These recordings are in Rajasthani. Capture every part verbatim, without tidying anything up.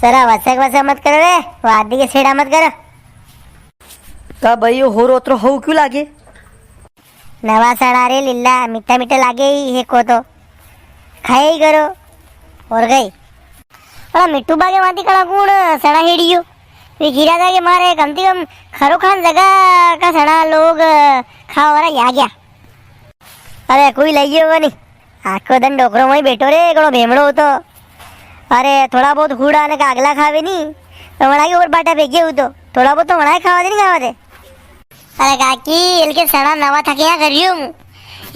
तरा वसक वसक मत करो रे, वादी के सेड़ा मत करो। का भाई, यो होरो अतरो हऊ क्यों लागे? नवा सणा रे लीला, मीठा मीठा लागे ही है को तो। खाए ही करो। और गई। अरे मिट्टू बा के माती कड़ा कूण सणा हेड़ियो? वे गिरा था के मारे कम से कम खरो खान जगह का सणा लोग खावा वाला आ गया। अरे कोई लई गयो कोनी। आखो दन डोकरो वहीं बैठो रे, कड़ो भेमड़ो हो तो। अरे थोड़ा बहुत हूड़ा ने कागला खावे नी, तो वणा के ऊपर बाटा फेंके हो तो। थोड़ा बहुत तो वणा के खावा दे नी खावा दे। अरे काकी, एल के सणा नवा था के यहाँ कर रियो हूँ।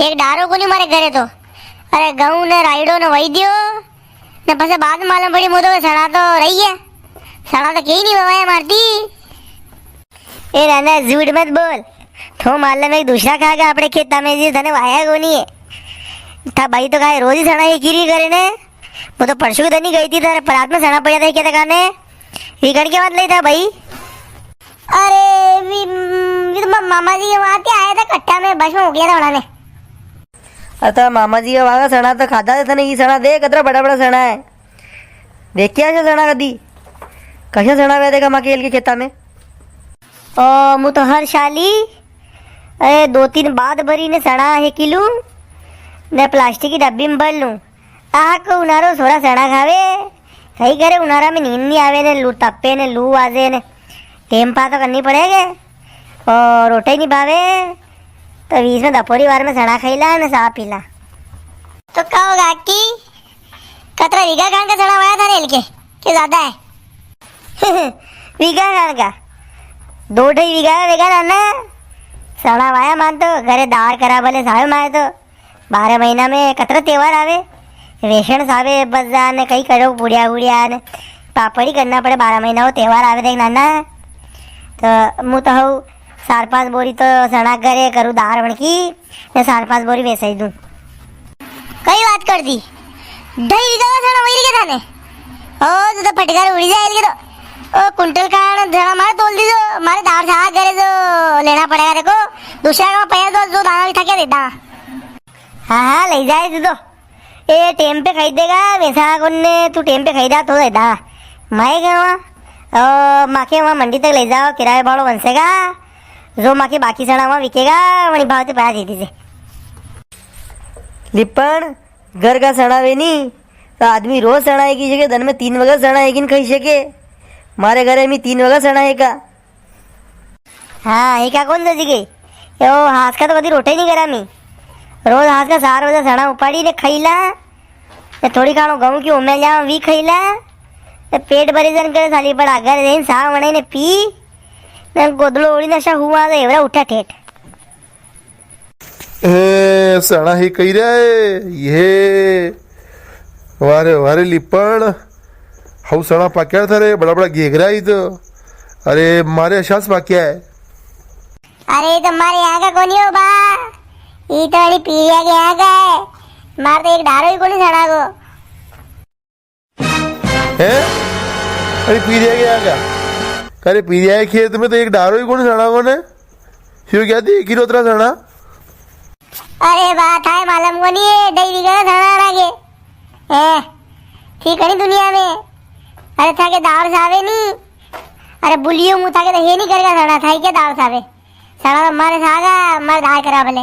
एक डारो कोनी मारे घरे तो। अरे गहूं ने रायड़ो ने वही दियो। ने पसे बाद में मालूम पड़ी, मुझे तो सणा तो रही है। सणा तो कहीं नहीं हुआ है मारती। ए नाना, झूठ मत बोल। थो मालूम एक दूसरा खा गया आपणे खेता में, जी थने वाया कोनी है। था भाई तो खाए रोज ही सणा ये गिरी करे ने। वो तो परसों की दनी गई थी, थारे परात में सणा पड़ा था, क्या था खाने? विगड़ के मत ले था भाई। अरे, वी, वी तो मा-, मामा जी के वहाँ ते आया था कट्टा में, बस में हो गया था उन्होंने। अरे, मामा जी के वहाँ का सणा तो खादा था ने, ये सणा दे, कतरा बड़ा बड़ा सणा है। देखिया से सणा कदी? कशा सणा वे देखा माके एल के खेता में? ओ, मु तो हर साली, अरे, दो तीन बाद भरी ने सणा हेकी लूं, ने प्लास्टिक की डब्बी में भर लूं। आको उनारो सोरा सणा खावे। सही करे, उनारा में नींद नी आवे ने, लू तपे ने, लू वाजे ने, टेम पा तो करनी पड़ेगे। और रोटे नी भावे, तो बीच में दपोरी वार में सणा खाईला ने सा पीला। तो कहो काकी, कतरा वीघा खान का सणा वाया था ने एल के, के ज्यादा है? वीघा खान का? दो ढाई वीघा है, वीघा ना ना। सणा वाया मान तो, घरे दार करा भले सावे मारे तो। बारह महीना में कतरा त्योहार आवे, वेसण सावे बजा ने कई करो पुड़िया उड़िया ने पापड़ी करना पड़े, बारह महीना वो त्योहार आवे देख नाना। तो मु तो हूँ चार पांच बोरी तो सणा घरे करू दार वण की, ने चार पांच बोरी वैसे ही दूं। कई बात कर दी, ढाई बीघा का सणा वही के थाने। ओ, तू तो फटकार उड़ी जाए के तो। ओ, कुंटल खान सणा मारे तोल दीजो, मारे दार सा घरे जो लेना पड़ेगा देखो, दूसरा का पैसा दो, जो दाना भी था क्या देता। हाँ, हाँ, ले जाए तू तो। ए, टेम पे खाई देगा, वैसा कोने तू टेम पे खाई दा तो देता। माए गवा, ओ, माके वहाँ मंडी तक ले जाओ, किराए भाड़ो बनसेगा। जो माके बाकी सणा वहाँ विकेगा, वही भाव ते पया दे दीजे। लिपण, घर का सणा वे नी, तो आदमी रोज सणा एक ही जगह, दन में तीन वगत सणा एक ही खाई सके। मारे घरे में तीन वगत सणा एक का। हाँ, ये क्या कौन दे दी गई? यो, हाथ का तो कदी रोटा ही नी करा मी। रोज हाथ का चार बजे सणा उपाड़ी ने खाई ला। ने थोड़ी खाणो गहूं की उमे जावा, वी खाई ला। ने पेट भरी जन करे साली पड़ा, घर जइन सा वणे ने पी। ने गोदलो ओढ़ी ने अशा हुआ तो एवरा उठा ठेठ। ए, सणा ही कही रहा है, ये। वारे, वारे लिपण। हऊ सणा पाक्या था रे, बड़ा, बड़ा घेघरा ही तो। अरे, मारे अशास पाक्या है। अरे, ये तो मारे यहाँ का कोनी हो बा। ये तो अड़ी पीरिया के यहाँ का है। मार तो एक डारो ही कोनी सणा को। हैं? अरे पीरिया के यहाँ का? अरे पीरिया के खेत में तो एक डारो ही कोनी सणा को ने। यो क्या थी, एक ही रोतरा सणा? अरे बा, थाए मालूम कोनी है, ढाई बीघा का सणा रह गए। ए, ठीक है नी दुनिया में। अरे थाके दार सावे नी। अरे बुलियो मु थाके तो हे नी करेगा सणा, थाई क्या दार सावे? सणा तो मारे सागा, मारे दार करा भले।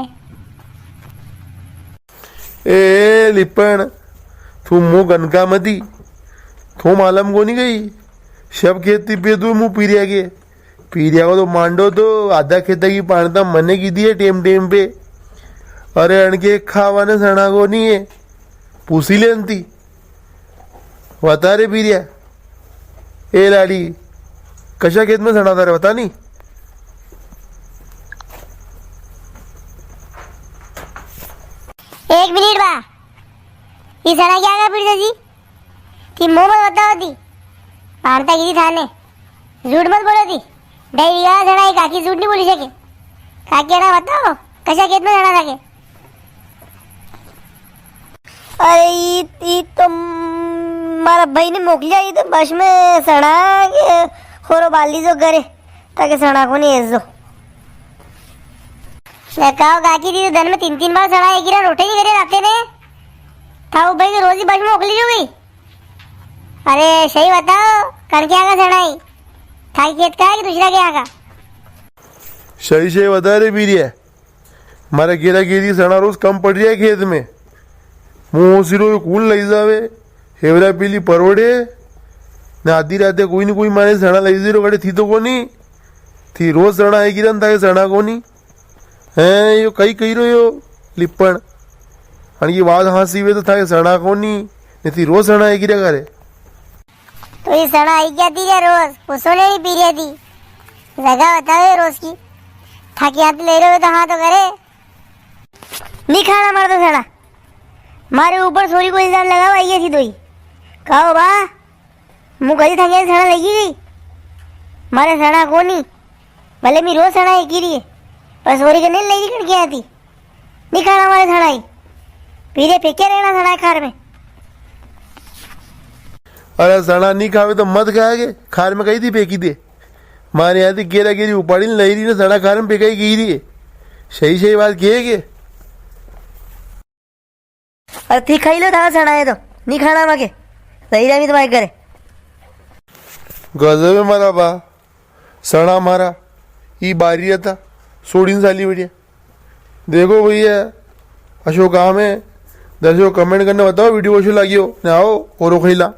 ए, ए, लिपण, थू मो गनका मती। थू मालूम कोनी गई। शब खेती पे तू मु पीरिया के। पीरिया को तो मांडो तो आधा खेता की पाणता मने की दिए टेम टेम पे। अरे अणके खावा ने सणा को नी है। पूसी लेनती। बता रे पीरिया। ए लाड़ी, कशा खेत में सणा था रे, बता नी। एक मिनट बा। ये सणा क्या का पीरिया जी? थी मुंह मत बताओ थी। पाणता की थी थाने। झूठ मत बोलो थी। ढाई बीघा सणा ही काकी झूठ नी बोली सके। काकी अणा बताओ, कशा खेत में सणा था के? अरे, ई, ई तो मारा भाई ने मोकलिया, ई तो बस में सणा के होरो बाली जो घरे, ताके सणा को नी है जो। मैं कहो काकी थी तो दन में तीन, तीन बार सणा एक ही रोटे नी करे राते ने। था वो भाई तो रोज ही बस में मोकली जो गई। अरे सही बताओ, कण क्या का सणा ही? थाई खेत का है कि दूसरा क्या का? सही सही बता रे बीरिया, मारे गेरा गेरी सणा रोज कम पड़ रिया है खेत में। मुंह सिरो कूण लई जावे, हेवरा पीली परोड़े, ने आधी राते कोई नी कोई मारे सणा लई जीरो कड़े थी तो कोनी, थी रोज सणा है किरण थाके सणा कोनी। हैं, यो कई कही रह्यो लिपण? अन ये बात हांसी वे तो थाके सणा कोनी, ने थी रोज सणा है किरण करे। तो ये सणा आई क्या दी रे रोज? वो सोने नहीं पी रही थी। जगह बताओ ये रोज की। थाके हाथ ले रहे हो तो हाँ तो करे। नी खाना मारे तो सणा। मारे ऊपर सोरी को इल्जाम लगावा ये थी दोई। कहो बा, मु कदी थाके सणा लगी गई? मारे सणा कोनी। भले मी रोज सणा एक ही रही है। पर सोरी के नहीं लगी कण क्या थी? नी खाना मारे सणा ही। पीरे फेंके रहना सणा खार में। अरे सणा नी खावे तो मत खाएगे, खार में कही थी फेंकी दे। मारे यहाँ थी केरा केरी उपाड़ी ने लई रही ने सणा खार में फेंकाई गई रही है। सही सही बात कहे के। अरे थी खाई लो था सणा है तो। नी खाना माके। सही रही तो माके करे। गजब है मारा बा। सणा मारा। ई बारी रहता। सोड़ीन साली बढ़िया। देखो भैया, अशो काम है। दर्शकों कमेंट करने बताओ वीडियो कशो लागियो। ने आओ और खैला।